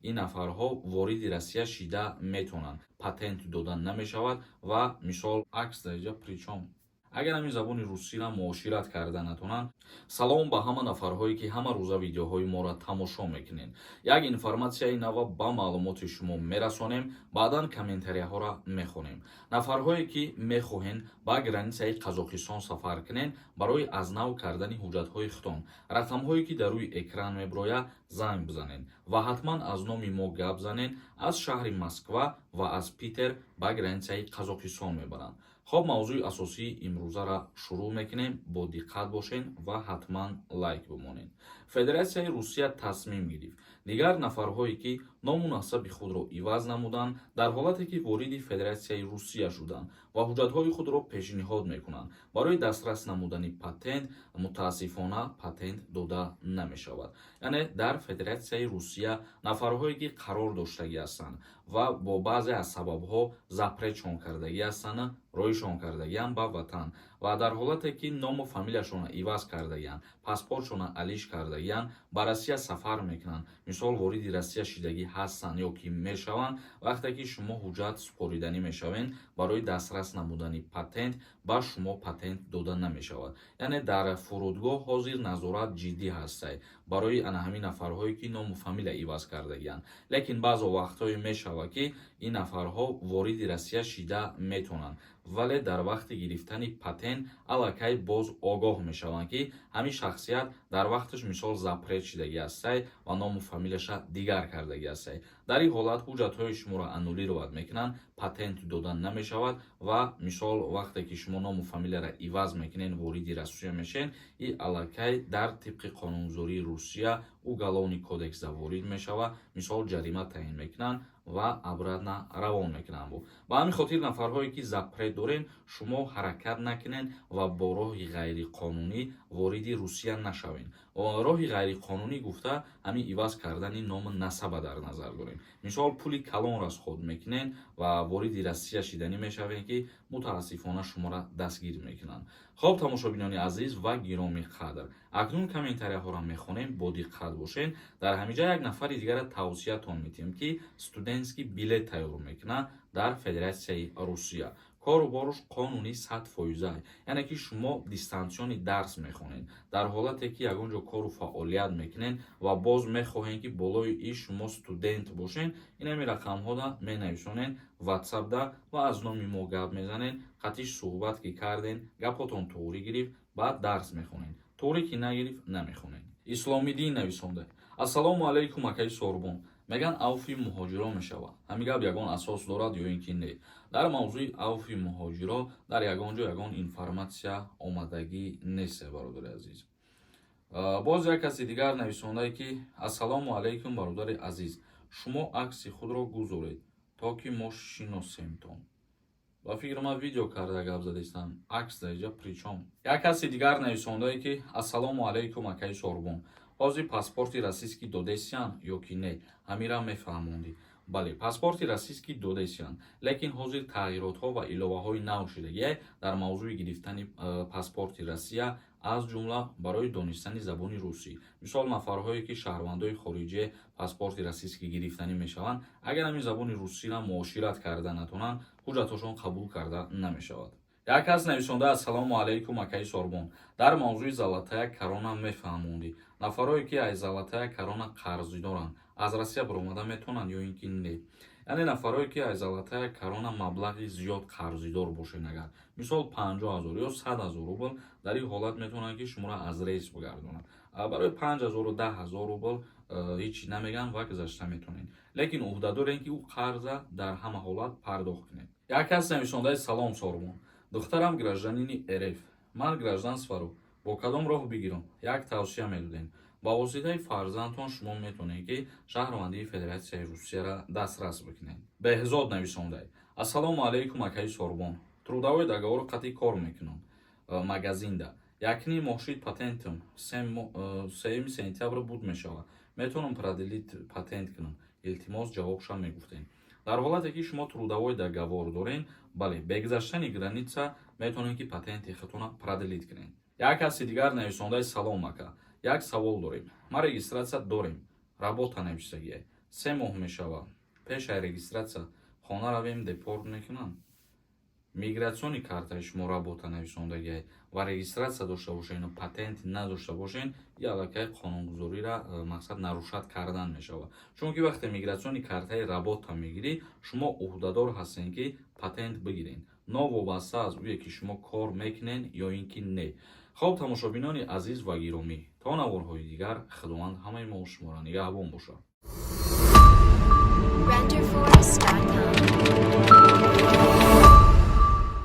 Ин нафарҳо вориди Россия шида метавонанд, патент дода намешавад. Ва мисол, акс дар инҷа причём? Агар ҳамин забони русиро муошират карда натонанд. Салом ба ҳама нафарҳое, ки ҳама рӯза видеоҳои моро тамошо мекунед. Як информатсияи нава ба маълумоти шумо мерасонем, баъдан комментарияҳоро мехонем. Нафарҳое, ки мехоҳен ба границаи Қазоқистон сафар кунен, барои аз нав кардани ҳуҷҷатҳои худтон рақамҳое, ки дар рӯи экран мебирояд, занг бизанед ва ҳатман аз номи мо гап занед. Аз шаҳри Москва ва аз Питер ба границаи Қазоқистон мебаранд. Хоб, мавзӯи асосии имрӯзаро шурӯъ мекунем. Бо диққат бошен ва ҳатман лайк бимонед. Федератсияи Русия тасмим гирифт: дигар нафарҳое, ки ному насаби худро иваз намуданд, дар ҳолате ки вориди Федератсияи Русия шуданд ва ҳуҷҷатҳои худро пешниҳод мекунанд барои дастрас намудани патент, мутаассифона, патент дода намешавад. Яъне дар Федератсияи Русия нафарҳое, ки қарор доштагӣ ҳастанд ва бо баъзе аз сабабҳо запретшон кардагӣ ҳастанд, роҳишон кардагианд ба ватан, ва дар ҳолате ки ному фамилияшонро иваз кардагианд, паспортшонро алиш кардагианд, ба Россия сафар мекунанд, мисол, вориди Россия шидагӣ ҳастанд ё ки мешаванд, вақте ки шумо ҳуҷҷат супориданӣ мешавед барои дастрас намудани патент, ба шумо патент дода намешавад. Яъне дар фурудгоҳ ҳозир назорат ҷиддӣ ҳастай барои ана ҳамин нафарҳое, ки ному фамилия иваз кардагианд. Лекин баъзо вақтҳое мешавад, ки ин нафарҳо вориди Россия шида метавонанд, вале дар вақти гирифтани патент аллакай боз огоҳ мешаванд, ки ҳамин шахсият дар вақташ, мисол, запрет шидагӣ ҳастай ва ному фамилияша дигар кардагӣ ҳастай. Дар ин ҳолат ҳуҷҷатҳои шуморо аннулировать мекунанд, патент дода намешавад. Ва мисол, вақте ки шумо ному фамилияро иваз мекунед, вориди Россия мешавед, и аллакай дар тибқи қонунгузории Русия, Уголовный кодекса ворид мешавад. Мисол, ҷарима таъин мекунанд ва обратно равон мекунанд. Ба ҳамин хотир, нафарҳое, ки запрет дорен, шумо ҳаракат накунед ва бо роҳи ғайриқонунӣ вориди Русия нашавед. Роҳи ғайриқонунӣ гуфта, ҳамин иваз кардани ному насаба дар назар дорем. Мисол, пули калон расход мекунед ва вориди Россия шиданӣ мешавед, ки мутаассифона, шуморо дастгир мекунанд. Хоб, тамошобинони азиз ва гиромӣ қадр, акнун комментарияҳоро мехонем, бо диққат бошед. Дар ҳамин ҷа як нафари дигара тавсиятон медиҳем, ки студентский билет тайёр мекунад дар Федератсияи Русия. Кору боруш қонунӣ 100%, яъне ки шумо дистанционный дарс мехонед. Дар ҳолате ки ягон ҷо кору фаъолият мекунед ва боз мехоҳед, ки болои иш шумо студент бошед, инами рақамҳода менависонед ватсапда ва аз номи мо гап мезанед. Қатиш суҳбат ки карден, гапотон туғрӣ гирифт, баъд дарс мехонед, туғрӣ ки нагирифт, намехонед. Исломиддин нависонда: «Ассалому алайкум, акаи Сорбон. Меган, авфи муҳоҷиро мешавад. Ҳамин гап ягон асос дорад ё ин ки не?» Дар мавзӯи авфи муҳоҷиро дар ягон ҷо ягон информатсия омадагӣ нест, бародари азиз. Боз як каси дигар нависондае, ки: «Ассалому алайкум, бародари азиз, шумо акси худро гузоред, то ки мо шиносемтон». Ба фикри ман, видео карда гап задистам, акс дар инҷа причём? Як каси дигар нависондае, ки: «Ассалому алайкум, акаи Сорбон, ҳозир паспорти российский додесиян ё ки не? Ҳамира мефаҳмондӣ». Бале, паспорти российский додесиян, лекин ҳозир тағйиротҳо ва иловаҳои нав шудагие дар мавзӯи гирифтани паспорти Россия, аз ҷумла барои донистани забони русӣ. Мисол, нафарҳое, ки шаҳрвандои хориҷие паспорти российский гирифтанӣ мешаванд, агар ҳамин забони русиро муошират карда натонанд, ҳуҷҷатҳошон қабул карда намешавад. Як кас нависонда: «Ассалому алайкум, акаи Сорбон, дар мавзӯи золотая корона мефаҳмондӣ. Нафарое, ки аз золотая корона қарзӣ доранд, аз Россия баромада метавонанд ё ин ки не?» Яъне нафарое, ки аз золотая корона маблағи зиёд қарзидор бошед, агар, мисол, 50 000 ё 100 000 рубл, дар ин ҳолат метавонанд, ки шуморо аз рейс бигардонанд. Барои 5000-у 10 000 рубл ҳеҷ намегӯянд ва гузашта метавонед, лекин ӯҳда дорем, ки ӯ қарза дар ҳама ҳолат пардохт кунед. Як кас нависондаи: «Салом, Сорбон, духтарам гражданини РФ, ман гражданстворо бо кадом роҳ бигирам? Як тавсия медодем». Ба воситаи фарзандтон шумо метавонед, ки шаҳрвандии Федератсияи Русияро дастрас бикунед. Беҳзод нависондай: «Ассалому алайкум, акаи Сорбон, трудовой договор қатъи кор мекунам магазинда, якним моҳ шид, патентам 3 сентябр буд мешавад, метавонам продлить патент кунам? Илтимос, ҷавобшам мегуфтем». Дар ҳолате ки шумо трудовой договор дорен, бале, бе гузаштани граница метавонед, ки патенти худтона продлить кунед. Як каси дигар нависондаи: «Салом, ака, як савол дорем. Ма регистрация дорем, работа нависагие. 3 моҳ мешавад. Пешаи регистрация хона равем, депорт мекунанд. Миграционный картаи шумо работа нависондагиай ва регистрация дошта бошен, патент надошта бошен, и аллакай қонунгузориро мақсад нарушать кардан мешавад. Чунки вақте миграционный картаи работа мегирӣ, шумо ӯҳдадор ҳастем, ки патент бигирен, новобаста аз ӯе ки шумо кор мекунен ё ин ки не. Хоб, тамошобинони азиз ва гиромӣ, то наворҳои дигар Худованд ҳамаи мо шуморо нигаҳбон бошад. Renderforest.com.